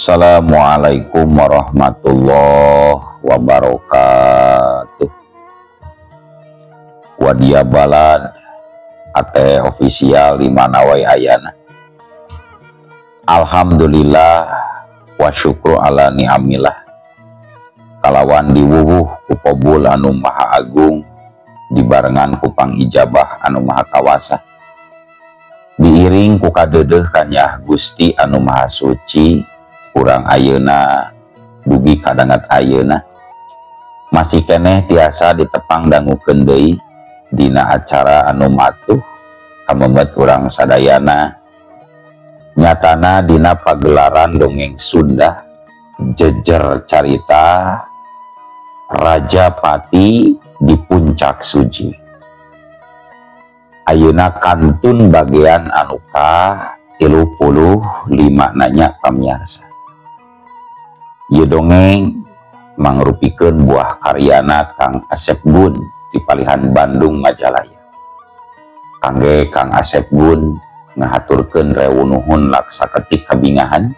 Assalamualaikum warahmatullahi wabarakatuh. Wadia Balad AT official di mana wae ayana. Alhamdulillah wa syukru ala ni'amillah. Kalawan diwuwuh ku qabul anu maha agung dibarengan ku pangijabah anu maha kawasa. Diiring ku kadeudeuh kanyah Gusti anu maha suci urang ayeuna dugi kadangat ayeuna masih keneh tiasa ditepang dangukeun deui dina acara anu matuh kamemet urang sadayana nyatana dina pagelaran dongeng Sunda jejer carita Raja Pati di Puncak Suji. Ayeuna kantun bagian anu ka 35 nanya pamiarsa. Ieu dongeng mangrupikeun buah karyana Kang Asep Gun di Palihan Bandung Majalaya. Kangge Kang Asep Gun ngahaturkeun rewu nuhun laksa ketik kabingahan.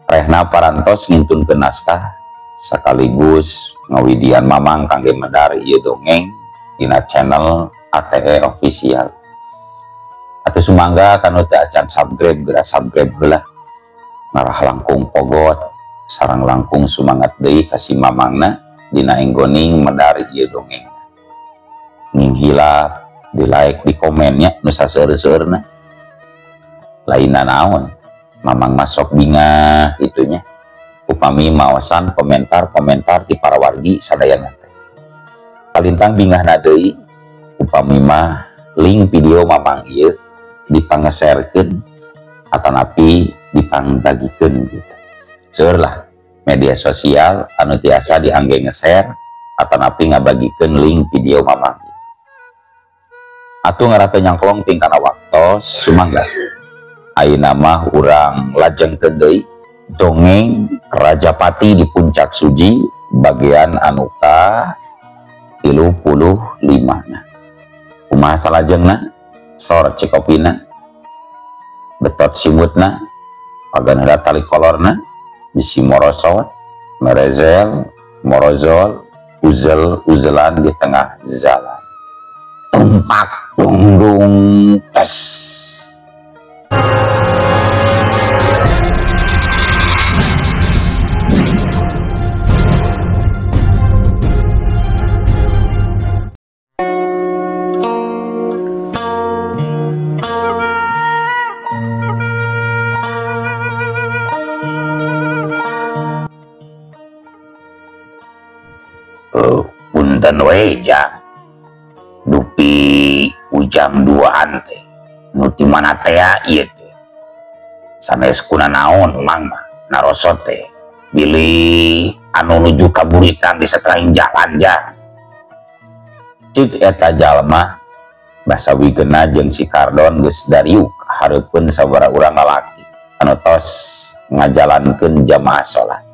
Rehna parantos ngintunkeun naskah sekaligus ngawidian mamang kangge medar ieu dongeng dina channel ATE official. Atuh sumangga kanu teu acan subscribe geura subscribe heula. Ngarah langkung pogot sarang langkung sumangat deui ka si mamangna dina enggoning medar ieu dongeng. Ning hilap di like di komennya nu saseur-seurna. Lainna naon mamang masuk bingah itunya. Upami maosan komentar-komentar ti para wargi sadayana teh. Kalintang bingahna deui upami mah link video mamang ieu dipangeserkeun atanapi dipangbagikeun gitu. Seueur lah media sosial anu tiasa diangge nge-share atanapi ngabagikeun link video mamang ieu. Atuh ngarah teu nyangklong tingkana waktos sumangga. Ayeuna mah urang lajengkeun deui dongeng Raja Pati di Puncak Suji bagian anu ka 35. Nah, kumaha salajengna sor cikopina betot simutna pagan heula tali kolorna bisi morosot merezel morozol uzel uzelan di tengah jalan tumpak tunggung tes. Punten we jang dupi ujang duaan teh nu ti mana teh ieu teh sanes kuna naon mang mah narosot teh bilih anu nuju ka buritan di satelaing jalan jang. Cik eta jalma basa wigena jeung si Kardon geus dariuk hareupeun sabaraha urang lalaki anu tos ngajalankeun jamaah salat.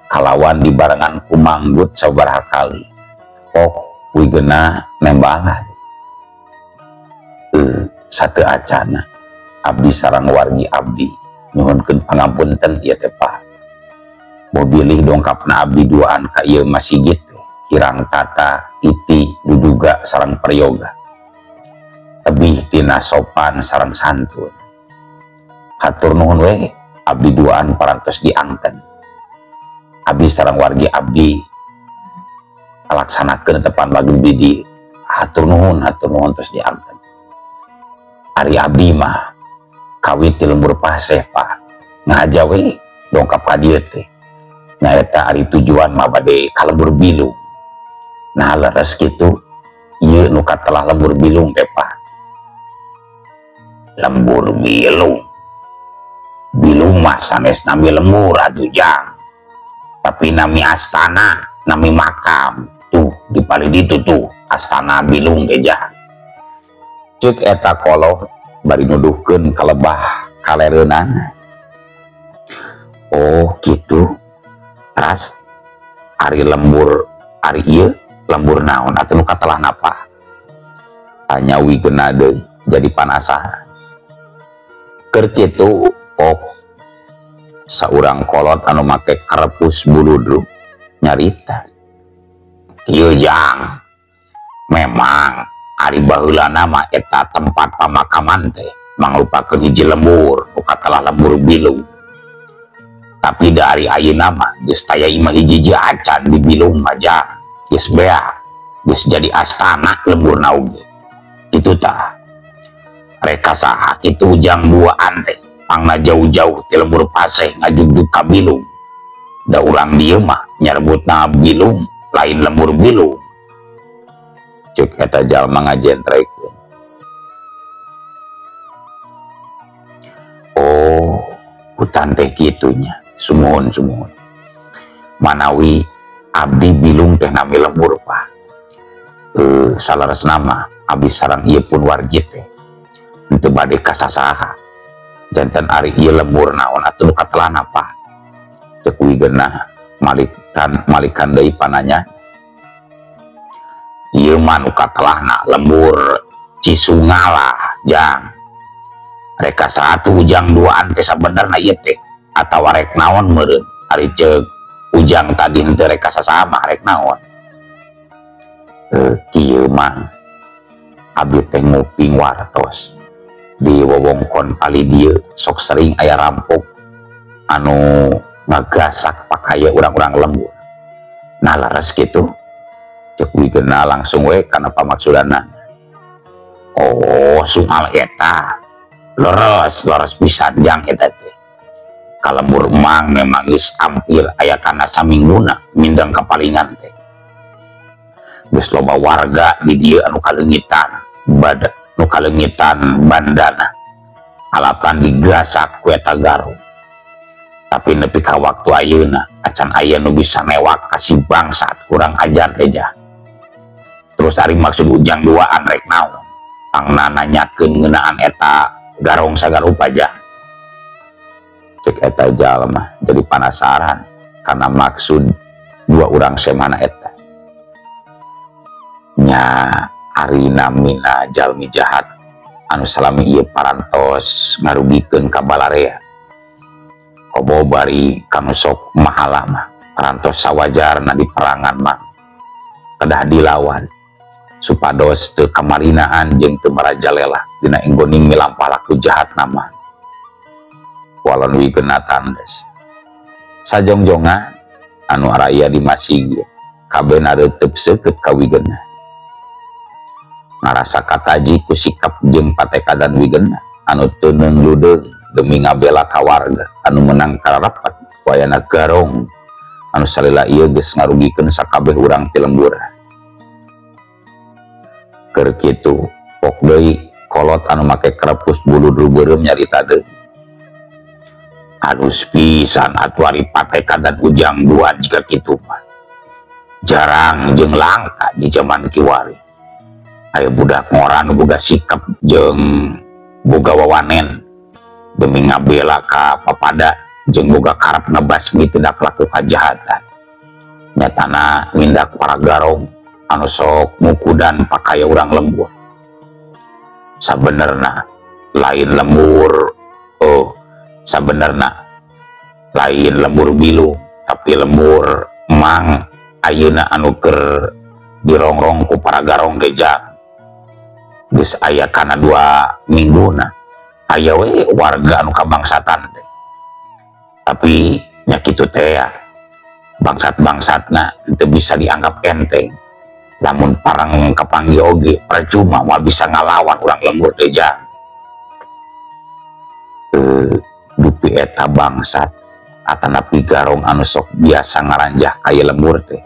Kalawan dibarengan ku manggut sabaraha kali pok wigena nembalah satu acana abdi sarang wargi abdi nyuhunkeun pangampunten ieu teh Pak. Mobilih dongkapna abdi duaan ka ieu masigit kirang tata titi duduga sarang prayoga tebih tina sopan sarang santun. Hatur nuhun we abdi duaan parantos diangken. Abdi sarang wargi abdi laksanakeun tepan magrib di hatur nuhun terus diangken. Ari abdi mah kawit ti lembur paseh Pak ngahaja we dongkap ka dieu teh nyaeta ari tujuan mah bade ka lembur bilung. Nah leres kitu ieu nu katelah lembur bilung teh Pak. Lembur bilung bilung mah sanes nami lembur atuh jang, tapi nami astana, nami makam tuh di paling itu tuh astana bilung deja. Cek eta koloh bari nuduhkeun kalebah kalereunana. Oh gitu. Teras ari lembur ari ieu lembur naon atuh nu katelah napa? Tanya wigena deui jadi panasaran. Keur kitu Pok saurang kolot anu make karepus buludru nyarita kieu jang memang ari baheulana mah eta tempat pamakaman teh mangrupakeun hiji lembur nu katelah lembur Bilung tapi dari ayeuna mah geus taya imah hiji acan di Bilung mah jang geus beak geus jadi astana lemburna oge kitu tah reka saha kitu Ujang duaan teh pangna jauh-jauh ti lembur Paseh ngajugjug ka Bilung da urang dieu mah nyarebutna Bilung lain lembur Bilung cek eta jalma ngajentrekeun. Oh hutan teh kitunya sumuhun sumuhun manawi abdi Bilung teh nami lembur Pak salaresna mah abdi sareng ieu pun wargi teh henteu bade kasasaha janten ari ieu lembur naon atuh nu katelahna Pak cek Wigena malikan deui pananya ieu mah nu katelahna lembur Cisungala jang reka satu Ujang duaan teh sabenerna ieu teh atawa rek naon meureun ari ceuk Ujang tadi henteu reka sasama rek naon kieu mah abdi teh nguping wartos di wewengkon pali dieu sok sering aya rampok anu ngagasak pakaya urang-urang lembur nah laras kitu cek Wigena langsung we kana pamaksudana oh soal eta leres leres pisan jang eta teh ka lembur mang memang geus hampir aya kana samingguna mindeng kapalingan teh geus loba warga di dieu anu kaleungitan bad nu kaleungitan bandana alapan digasak ku eta garong tapi nepi ka waktu ayeuna acan aya nu bisa newak ka si bangsat kurang ajar teh jah. Terus ari maksud Ujang duaan rek naon pangna nanyakeun ngeunaan eta garong sagarupa jah cek eta jalma jadi penasaran karena maksud dua urang semana eta nya ari namina jalmi jahat anu salami ieu parantos ngarugikeun ka balarea kobo bari kanu sok mahala mah parantos sawajarna di perangan mah kedah dilawan supados teu kamarinaan jeung teu marajalela dina enggoning milampah laku jahat nama walon Wigena tandes sajongjongan anu araya di masjid kabeh nareuteup seukeut ka Wigena ngarasa kataji ku sikap jeung patekadan Wigena anu teu neungludeung demi ngabela ka warga anu menang kararapat wayana garong anu salila ieu geus ngarugikeun sakabeh urang ti lembur keur kitu pok deui kolot anu make krepus bulu beureum nyarita deui halus pisan atuh ari patekadan Ujang dua jika kitu mah jarang jeung langka di zaman kiwari aya budak ngora nu boga sikap jeung boga wawanen demi ngabela ka papada jeung boga karep ngebasmi tindak laku kajahatan nyatana nindak para garong anu sok mukudan pakaya urang lembur sabenerna lain lembur oh sabenerna lain lembur Bilung tapi lembur mang ayeuna anu keur dirongrong ku para garong deja geus aya kana 2 mingguna aya we warga anu kabangsatan teh tapi nya kitu teh ya bangsat-bangsatna teu bisa dianggap enteng lamun parang kapanggih oge percuma moal bisa ngalawan urang lembur teh jang dupi eta bangsat atanapi garong anu sok biasa ngaranjah kaya lembur teh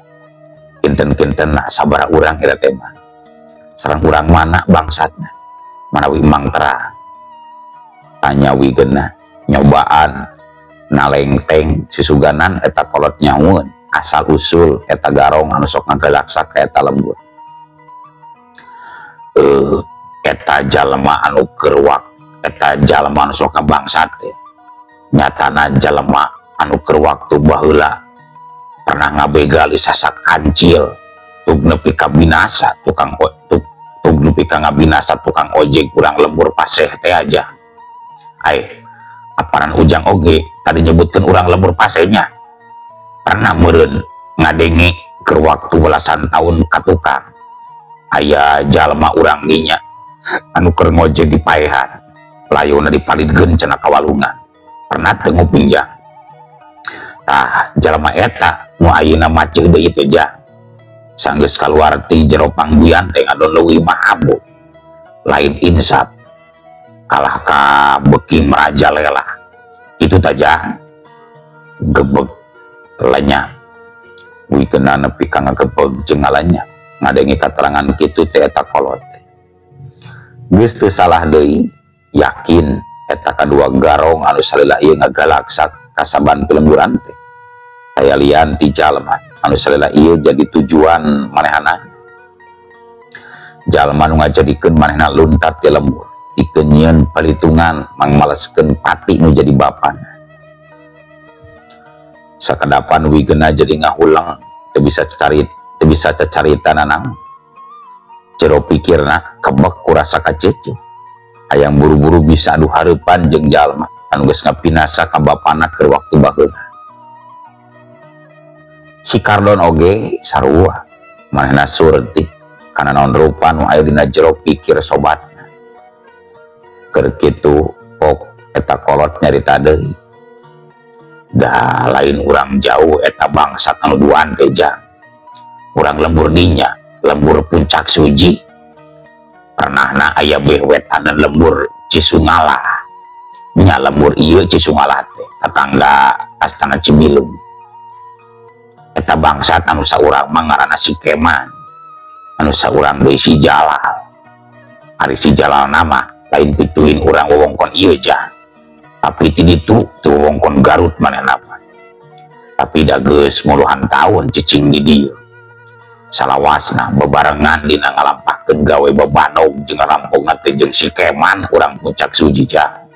kinten-kinten nah sabaraha urang eta teh mah sareng urang mana bangsatna manawi mang terang tanya Wigena nyobaan nalengteng susuganan eta kolot nyaun asal usul eta garong anu sok ngagalaksak ka eta lembur eta jalma anu keur eta jalma anu sok ngabangsat teh nyatana jalma anu keur waktu baheula pernah ngabegal isasak kancil tug nepi ka binasa tukang tug nepi ka ngabinasa tukang ojek kurang lembur Paseh teh aja. Ai Aparan Ujang oge tadi nyebutkeun urang lembur pasenya pernah meureun ngadenge keur waktu belasan tahun katukang aya jalma urang dinya anu keur ngojek di paehan layuna dipalidkeun cenah ka walungan pernah teu nguping Jang. Tah jalma eta nu ayeuna maceuh deui teh Jang sanggeus kaluar ti jero pangbuyan teh ngadon leuwih mahabuk lain insaf kalah ka beuki merajalela itu tah Jang gebeg lenyap wikeuna nepi ka ngagebeg jeung ngalanya ngadenge katerangan kitu teh eta kolot teh geus teu salah deui yakin eta kadua garong anu salila ieu ngagalaksak kasaban pilemburan teh aya lian ti jalma anu salila ieu jadi tujuan manehna jalma nu ngajadikeun manehna luntat di lembur pikeun nyieun palitungan mangmaleskeun pati nu jadi bapana. Sakadapan wigena jadi ngahulang teu bisa cacarita nanang jero pikirna kebek ku rasa kacece hayang buru-buru bisa adu hareupan jeung jalma anu geus ngapinasa ka bapana keur waktu baheula. Si Kardon oge sarua manehna surti kana naon rupa nu aya dina jero pikir sobatna keur kitu pok eta kolot nyarita deui da lain urang jauh eta bangsat anu duaan teh Jang urang lembur dinya lembur Puncak Suji pernahna aya beh wetanan lembur Cisungala nya lembur ieu Cisungala teh tetangga Astana Cibilung eta bangsat anu saurang mah ngaranna si Keman anu saurang deui si Jalal. Ari si Jalal nama lain pituin urang wewengkon ieu Jang tapi ti ditu teu wewengkon Garut manehna mah tapi da geus muluhan tahun cicing di dieu salawasna bebarengan dina ngalampahkeun gawe bebanog jeung ngarampongna teh jeung si Keman urang Puncak Suji Jang.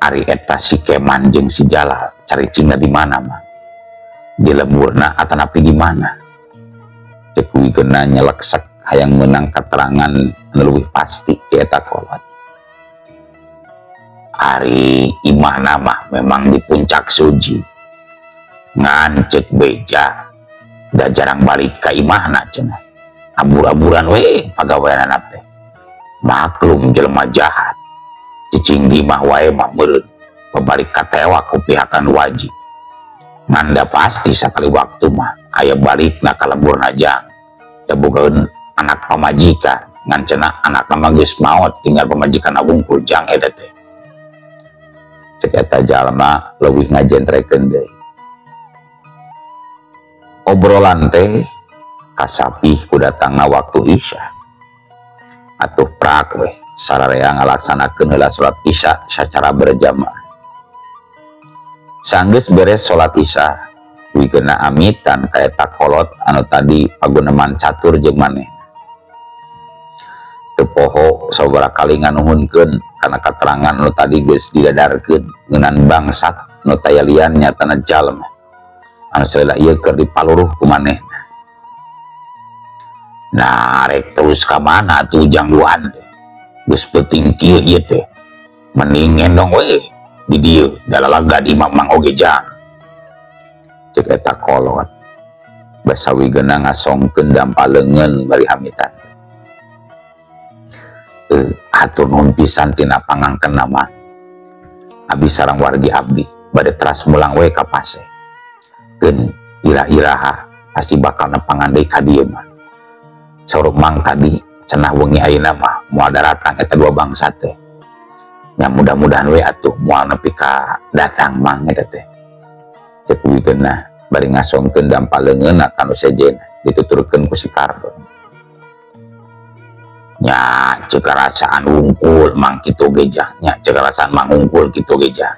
Ari eta si Keman jeung si Jalal caricingna di mana mah di lemburna atanapi di mana cek wigena nyeleksek hayang menang keterangan leuwih pasti di eta kolot. Ari imahna mah memang di Puncak Suji ngan cek beja da jarang balik ka imahna cenah abur-aburan we pagaweanana teh maklum jelema jahat cicing di imah wae mah meureun babalik katewa ku pihakan wajib ngan da pasti sakali waktu mah aya balikna ka lemburna Jang da bogaeun anak pamajikan ngan cenah anakna mah geus maot tinggal pamajikan wungkul Jang eta teh cek eta jalma leuwih ngajentrekeun deui. Obrolan teh kasapih ku datangna waktu Isya atuh prak weh sararea ngalaksanakeun heula salat Isya sacara berjamaah. Sanggeus beres salat Isya wigena amitan ka eta kolot anu tadi paguneman catur jeung maneh teu poho sababaraha kali nganuhunkeun kana katerangan anu tadi geus didadarkeun ngeunaan bangsat nu taya lian nyatana jalma anu salila ieu keur dipaluruh ku manehna. Nah rek terus ka mana atuh Jang duaan teh geus peuting kieu ieu teh mending ngendong we di dieu da lalaga di imah mang oge Jang cek eta kolot basa wigena ngasongkeun dampa leungeun bari hamitan. Hatur nuhun pisan tina pangangkeun nama abdi sareng wargi abdi bade teras mulang we ka Paseh keun ira-iraha pasti bakal nepangan deui ka dieu mah saur mang tadi cenah wengi ayeuna mah moal daratang eta dua bangsa teh nya mudah-mudahan we atuh moal nepi ka datang mang eta teh cek wigena bari ngasongkeun dampa leungeunna ka nu sejen dituturkeun ku si Kardon nya cek rasaan wungkul mang kitu ge Jang nya cek rasaan mang wungkul kitu ge Jang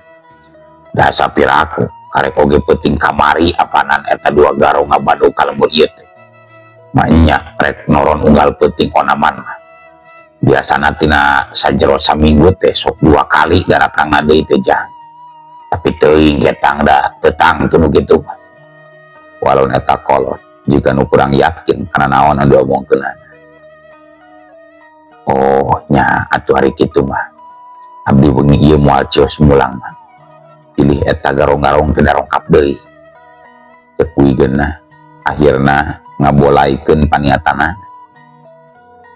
da sapiraku karek oge peuting kamari apanan eta dua garong ngabadog ka lembur ieu teh manya rek noron unggal peuting onaman mah biasana tina sajero saminggu teh sok dua kali daratangna deui teh Jang tapi teuing getang da tetang teu nu kitu mah walaun eta kolot jika nu kurang yakin kana naon anu diomongkeunana. Oh nya atuh ari kitu mah abdi wengi ieu moal cios mulang mah pilih eta garong-garong teu darongkap deui. Cek Wigena akhirna ngabolaikeun paniatana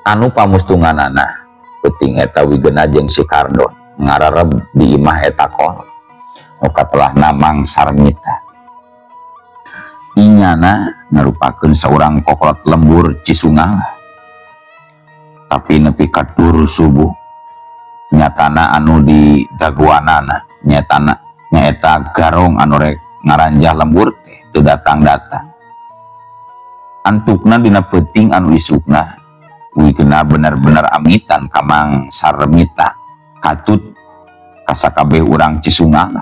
anu pamustunganana peuting eta Wigena jeung si Kardon ngarareb di imah eta kol nu katelahna Mang Sarmita. Inyana ngarupakeun saurang kokolot lembur Cisungal tapi nepi ka tur subuh nyatana anu di daguanana nyatana nyaeta garong anu rek ngaranjah lembur teh teu datang-datang. Antukna dina peuting anu isukna Wigena bener-bener amitan ka Mang Sarmita katut kasakabeh urang Cisungal.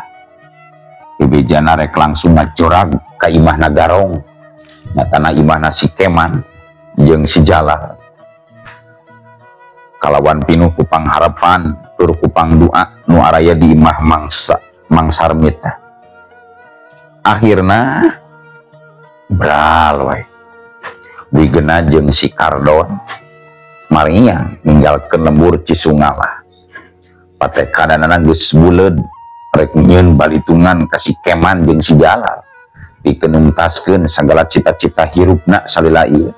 Bebejana rek langsung ngajorag ka imahna garong nyatana imahna si Keman jeung si Jalal. Kalawan pinuh ku pangharapan tur ku pangdoa nu araya di imah Mang Sarmita. Akhirna bral wae Wigena jeung si Kardon mariang ninggalkeun lembur Cisungalah. Patekadanana geus buleud rek nyieun balitungan ka si Keman jeung si Jalal pikeun nuntaskeun sagala cita-cita hirupna salila ieu.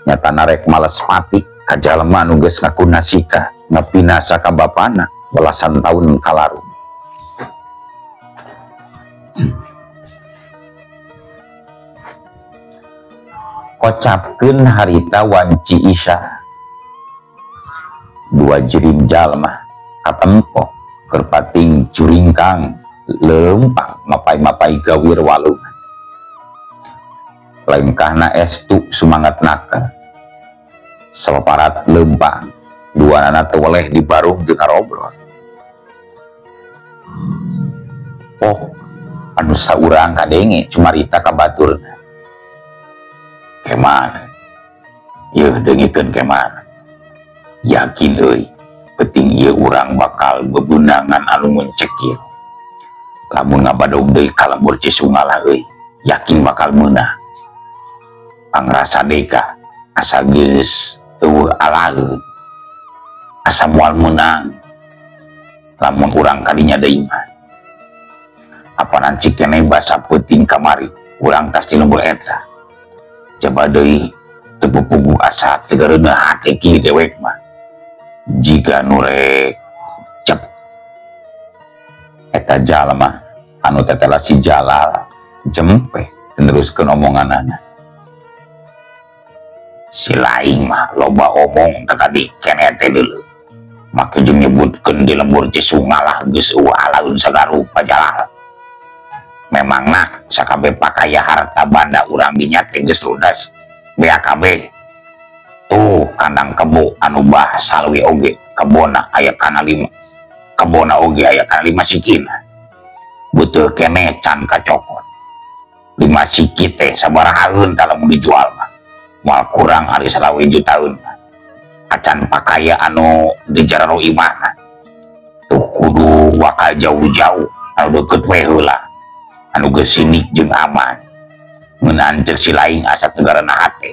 Nyatana rek males pati ka jalma anu geus ngaku nasika ngapinasa ka bapana belasan tahun kalaru. Kocapkeun harita wanci Isya dua jirim jalma katempo keur pating curingkang leumpang mapai-mapai gawir walungan. Lengkahna estu sumangat naker saparat leumpang duanana teu weleh di barung jeung ngarobrol. Oh anu saurang kadenge cumarita ka baturna. Keman yeuh deungikeun keman yakin euy penting ieu urang bakal bebenangan anu mencekil lamun ngabadog deui ka lembur Cisungalah euy yakin bakal meunah. Pangrasa deka asa geus eueuh alaeun asa moal meunang lamun urang kadinya deui mah. Apanan cik keneh basa peuting kamari urang tas di lembur eta coba deui teu puguh asa teu gareuneuh hate kieu dewek mah jiga nu rek cep eta jalma anu tetela si Jalal jempe neruskeun omonganana. Si lain mah loba omong tadi keneh teh deuleu make jeung nyebutkeun di lembur Cisungalah geus eueuh alaeun sagarupa Jalal. Memangna sakabeh pakaya harta banda urang dinya teh geus ludas BAKB tuh kandang kebo anu bah salwi oge kebona aya kana lima kebona oge aya kana lima sikina butuh keneh can kacokot lima siki teh sabarahaeun tah lamun dijual mah moal kurang ari 20 jutaeun acan pakaya anu di jero imahna tuh kudu wakal jauh-jauh anu deukeut we heula anu geus sinik jeung aman ngeunaan ceuk si lain asa tegarana hate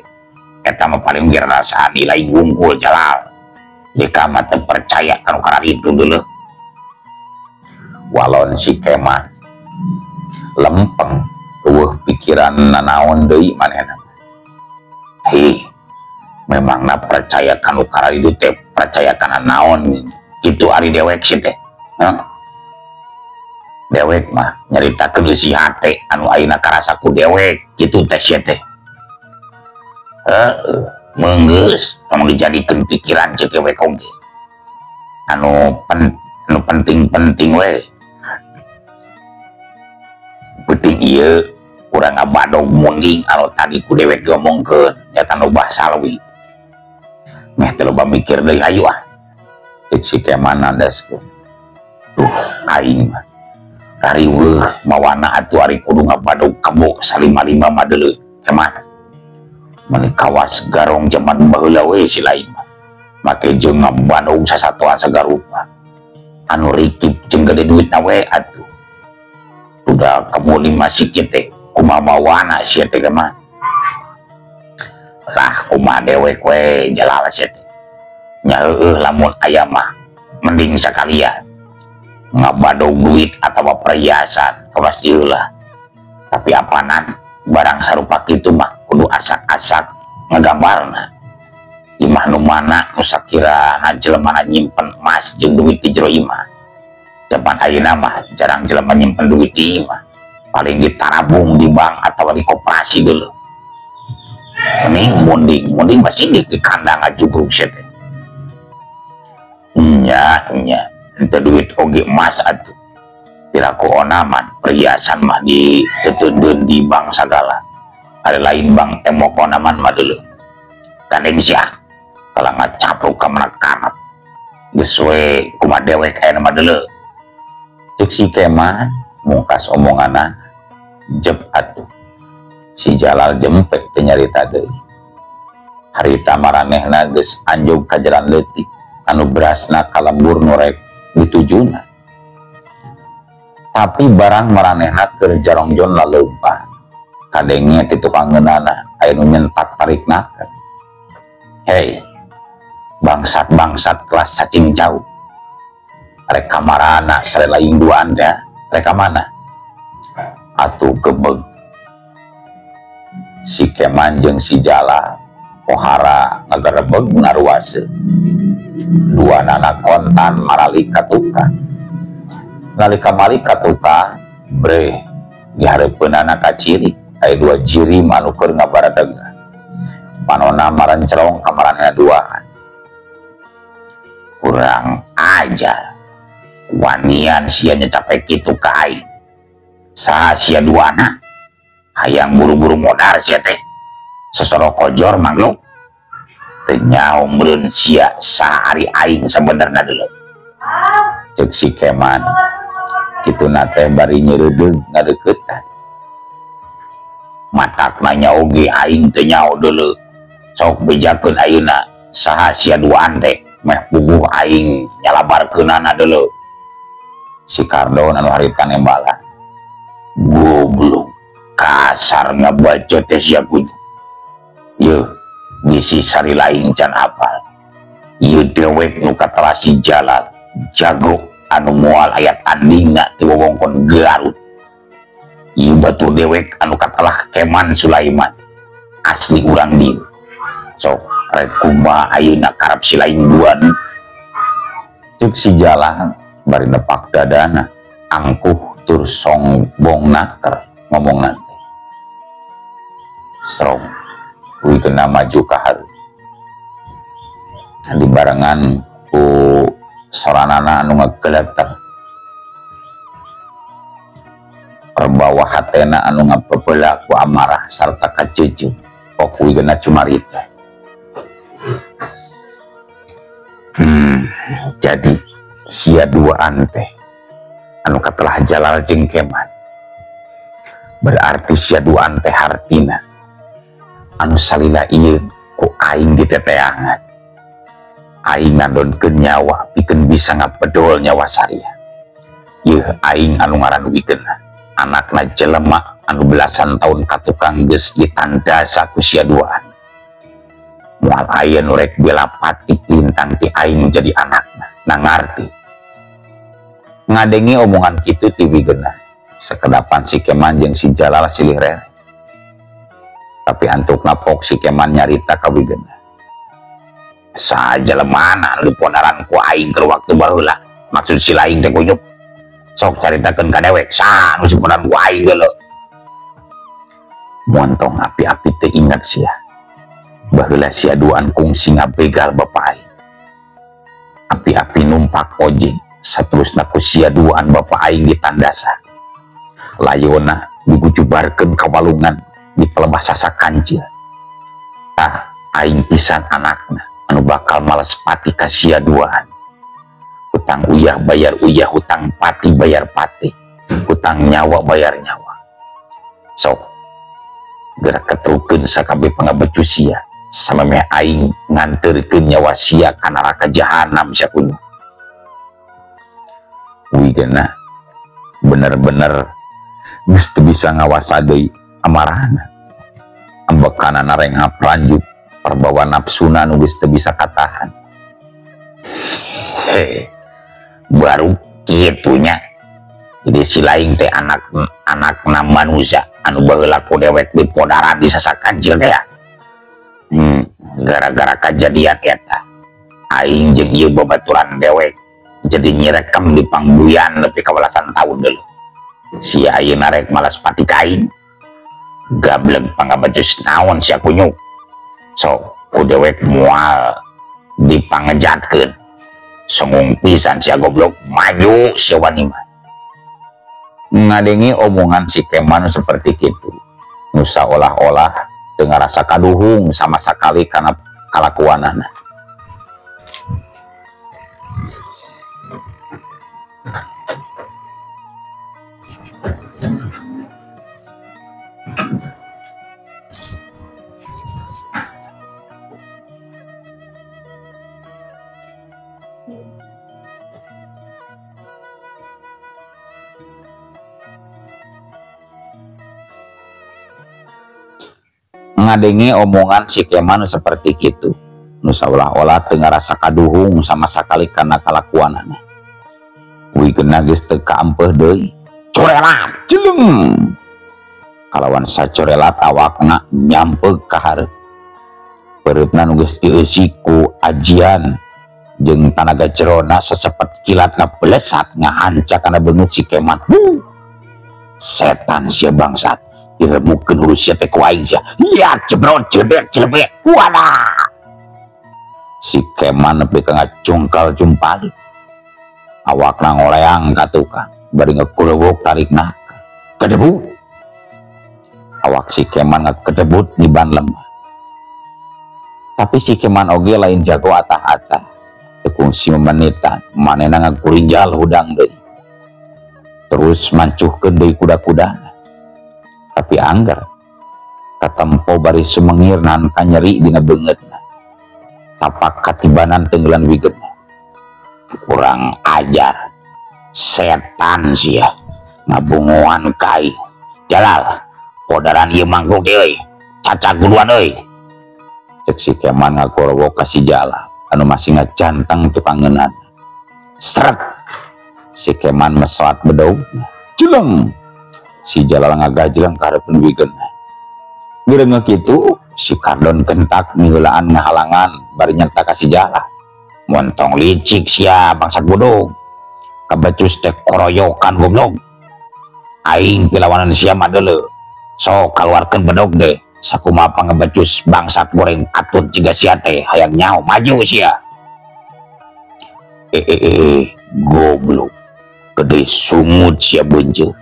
eta mah paling ge rasaan lain wungkul Jalal jika mah teu percaya kanu kararitu deuleuh. Walon si Keman lempeng eueuh pikiran nanaon deui manehna. Hei memangna percaya kanu kararitu teh percaya kana naon kitu ari dewek si teh. Hah? Dewek mah nyaritakeun eusi hate anu ayeuna karasa ku dewek kitu teh sia teh. Heeh, meunggeus tong dijadikeun pikiran ceuk dewek oge. Anu penting-penting we. Penting ieu urang ngabadog munding anu tadi ku dewek diomongkeun nyata nu bah salwi. Meh teh loba mikir deui hayu ah. Ceuk si Keman nandaskeun. Duh aing mah kariweuh mawana atuh ari kudu ngabadog kebo salima-lima mah deuleu Keman. Mani kawas garong jaman baheula we si lain mah. Make jeung ngabadog sasatoan sagarupa. Anu rikip jeung gede duitna we atuh. Udah kebo lima sikit teh kumaha mawana sia teh mah. Lah kumaha dewek we Jalal sia teh. Nya heueuh lamun aya mah mending sakalian ngabadog duit atawa perhiasan pasti heula. Tapi apanan barang sarupa kitu mah kudu asak-asak ngagambarna. Imah nu mana nu sakirana jelema nyimpen emas jeung duit di jero imah. Jaman ayeuna mah jarang jelema nyimpen duit di imah. Paling ditarabung di bank atau di koperasi dulu. Mending munding masih di kandang ajugrug sia teh. Nya nya henteu duit oge emas atuh. Piraku onaman perhiasan mah diteteundeun di bank sagala. Ada lain bank temok onaman mah dulu. Gandeng sia kalau ngacapruk ka mana karep. Geus we kumaha dewek aya mah deuleu. Ceuk si Keman mungkas omonganna jep atuh. Si Jalal jempek teu nyarita deui. Harita maranehna geus anjog ka jalan leutik anu berasna ka lembur nu rek ditujuna. Tapi barang maranehna keur jarongjon laleumpah. Kadenge ti tukang ngeunana aya nu nyentak tarik naker. Hei, bangsat-bangsat kelas cacing jauh. Rek kamarana sare lain duaan teh, rek ka mana? Atuh gebeg. Si Keman jeung si Jalal pohara ngagerebeg ngaruase. Dua nana kontan maralik ka tukang. Nalika malik ka tukang, breh dihareupeunana ka ciri, aya dua jirim anu keur ngabaradeg. Panona marencerong ka maranehna duaan. Kurang ajar. Wanian sia nyecapek kitu ka aing. Saha sia duana? Hayang buru-buru modar sia teh. Sosoro kojor mangluk. Teu nyaho meureun sia saha ari aing sabenerna deuleu. Ceuk si Keman. Kituna teh bari nyeureudeuh ngadeuketan. Matakna nya oge aing teu nyaho deuleu. Sok bejakeun ayeuna saha sia duaan teh meh puguh aing nyalabarkeunana deuleu. Si Kardon anu harita nembalan. Goblok kasar ngabaca teh sia kudu. Yeuh bisi sari lain can apal. Ieu dewek nu katelah si Jalal jago anu moal aya tandingna ti wewengkon Garut. Ieu batur dewek anu katelah Keman Sulaiman asli urang dieu. Sok rek kumaha ayeuna karep si lain duaan. Ceuk si Jalal bari nepak dadana angkuh tur songbong naker ngomong nanti. Strong kuwi kena maju ka hareup. Dibarengan ku soranana anu ngageleter. Perbawa hatena anu ngapebela ku amarah sarta kajeujeuh. Pok kuwi kena cumarita. Jadi sia duaan teh anu katelah Jalal jeung Keman. Berarti sia duaan teh hartina anu salila ieu ku aing diteteangan. Aing ngandonkeun nyawa pikeun bisa ngapedol nyawa saria. Yeuh aing anu ngaranduikeun anakna jelema anu belasan tahun katukang geus ditandasa ku sia duaan. Moal aya nu rek bela pati lintang ti aing jadi anakna. Nah ngarti. Ngadenge omongan kitu ti wigena. Sekedapan si Keman jeung si Jalal silih rere. Tapi antukna pok si Keman nyarita ka wigena. Saha jelemana anu diponaran ku aing keur waktu baheula. Maksud si lain teh kunyuk. Sok caritakeun ka dewek saha anu diponaran ku aing geuleuh. Montong api-api teu ingat sia. Baheula sia duaan kungsi ngabegal bapa aing. Api-api numpak ojek saterusna ku sia duaan bapa aing ditandasa. Layona digujubarkeun ka walungan di pelembah sasak kancil. Tah aing pisan anakna anu bakal males pati ka sia duaan. Hutang uyah bayar uyah, hutang pati bayar pati, hutang nyawa bayar nyawa. Sok gerak ketrukeun sakabeh pangabecu sia. Samemeh aing nganterkeun nyawa sia ka neraka jahanam sia kudu. Wigena bener-bener geus teu bisa ngawasa deui amarahna. Ambekana narenghap ranjuk perbawa nafsuna nu geus teu bisa katahan. Baru kitunya. Jadi si lain teh anak-anak manusia anu baheula ku dewek di podaran di sasak kancil teh ya. Gara-gara kajadian eta aing jeung ieu babaturan dewek jadi nyirekem di pangbuyan lebih ka belasan tahun dulu. Si ayeuna rek malas pati ka aing. Gablek pangabajus naon sia kunyuk. So ku dewek moal dipangejatkeun. Songong pisan sia goblok maju sia wani mah. Ngadengi omongan si Keman seperti kitu. Nu saolah-olah teu ngarasa kaduhung sama sakali kana kalakuanana. Ngadengi omongan si Keman seperti kitu. Nu saolah-olah teu ngarasa kaduhung sama sakali kana kalakuanana. Wigena geus teu kaampeuh deui. Corelat jeleng. Kalawan sacorelat awakna nyampeug ka hareup. Peureupna nu geus dieusi ku ajian jeung tanaga jerona sacepet kilat ngablesat ngahancak kana beungeut si Keman. Setan sia bangsat. Diremukeun huruf sia teh ku aing sia. Iya jebrot jedek jelebek. Wadah. Si Keman nepi ka ngacungkal jumpali. Awakna ngoleang ka tukang bari ngekulewok tarikna kedebut. Awak si Keman ngakedebut di ban lemah. Tapi si Keman oge lain jago atah-atah. Teu kungsi memenitan, manehna ngagurinjal hudang deui. Terus mancuhkeun deui kuda-kudana. Tapi angger katempo bari sumengir nahan kanyeri dina beungeutna. Tapak katibanan tenggelan wigetna. Kurang ajar. Setan sia ngabunguan kai. Jalal, podaran ieu mangkuk euy. Cacak guruan euy. Cek si Keman ngagorowok ka si Jalal anu masih ngajanteng tukangeunana. Sret. Si Keman mesoat bedog. Jeleng. Si Jalal ngagajleng ka hareupeun wigeuna. Mireungeuh kitu, si Kardon kentak miheulaan ngahalangan bari nyerta ka si Jalal. Montong licik sia bangsat bodong. Kabecus teh koroyokan goblok. Aing pilawanan sia mah deuleu. Sok kaluarkeun bedog deh. Sakumaha pangebecus bangsat goreng atut jiga sia teh hayang nyaho maju sia. Goblok. Gede sungut sia beunceut.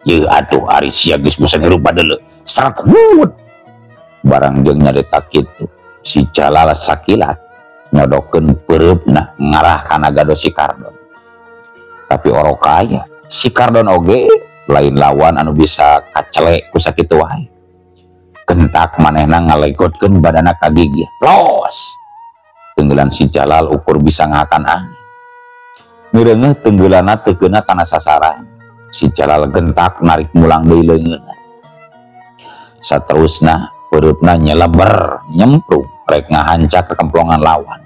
Ye atuh ari sia geus bosan hirup badeuleu. Seret wut. Barang jeung nyarita kitu, si Jalal sakilat nyodokeun peureupna ngarah kana gado si Kardon. Tapi orok aya, si Kardon oge lain lawan anu bisa kacelek ku sakitu wae. Kentak manehna ngalegotkeun badana ka gigi. Los. Tenggelan si Jalal ukur bisa ngahakan angin. Mireungeuh tenggelanna teu keuna kana sasaran. Si Jalal gentak narik mulang deui leungeunna. Saterusna peureupna nyeleber nyemprung rek ngahancak kekemplongan lawan.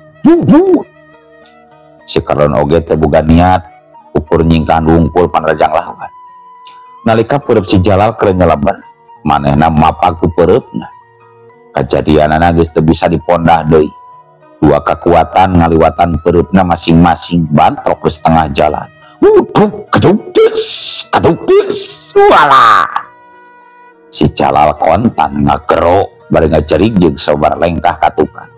Si Kardon oge teu boga niat ukur nyingkahan wungkul panrajang lawan. Nalika peureub si Jalal keur nyeleber, manehna mapak ku peureupna. Kajadianana geus teu bisa dipondah deui. Dua kekuatan ngaliwatan peureupna masing-masing bantrok ke setengah jalan. Kedukes, walah. Si Jalal kontan ngagero bari ngajerig jeung sabar lengkah ka tukang.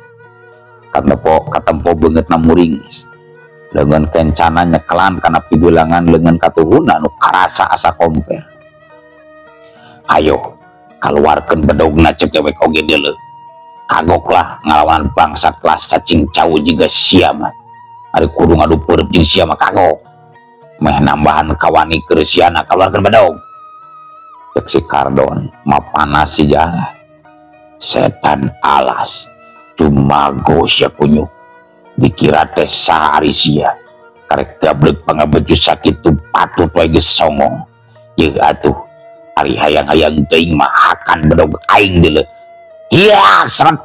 Katempo beungeutna muringis. Leungeun kencana nyekelan kana pigulangan leungeun katuhuna nu karasa asa komper. Ayo, kaluarkeun bedogna cek dewek oge deuleu. Kagoklah ngalawan bangsat kelas cacing cau jiga sia mah. Ari kudu ngadu peureub jeung sia mah kagok. Meh nambahan kawani keur siana kaluarkeun bedog. Cek si Kardon mapanas si Jalal. Setan alas cumago sia kunyuk. Dikira teh saha ari sia. Karek gablek pangabejus sakitu patut wae geus songong. Yeuh atuh ari hayang-hayang teuing mah hakan bedog aing deuleu. Iya, 100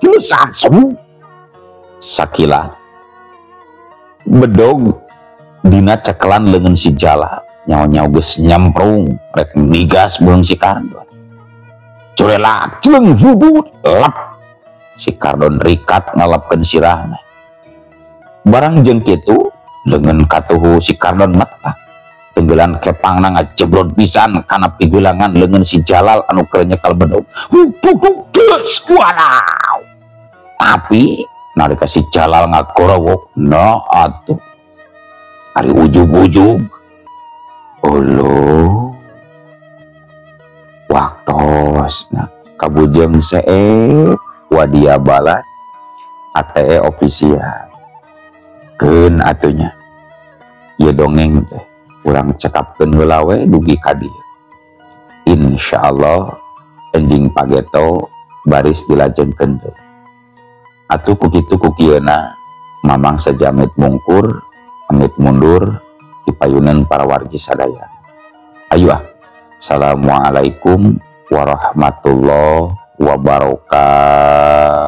semu. Sakila Bedog dina cekelan leungeun si Jalal nyawa-nyawa geus nyamprung rek migas beuheung si Kardon. Curelak celeng hubut lap si Kardon rikat ngalapkeun sirahna. Barang jeung kitu leungeun katuhu si Kardon metak tenggelan kepangna ngajebrod pisan kana pigelangan leungeun si Jalal anu keur nyekel bedog. Geus walaw. Tapi nalika si Jalal ngagorowok no atuh ari ujug-ujug uluh waktosna kabujeng seep wadia balat ATE official keun atunya ieu dongeng teh urang cekapkeun heula we dugi ka dieu. Insyaallah enjing pageto baris dilajengkeun deui. Atuh ku kitu ku kieuna mamang sajamit mungkur amit mundur dipayunan para wargi sadaya. Ayo ah. Assalamualaikum warahmatullahi wabarakatuh.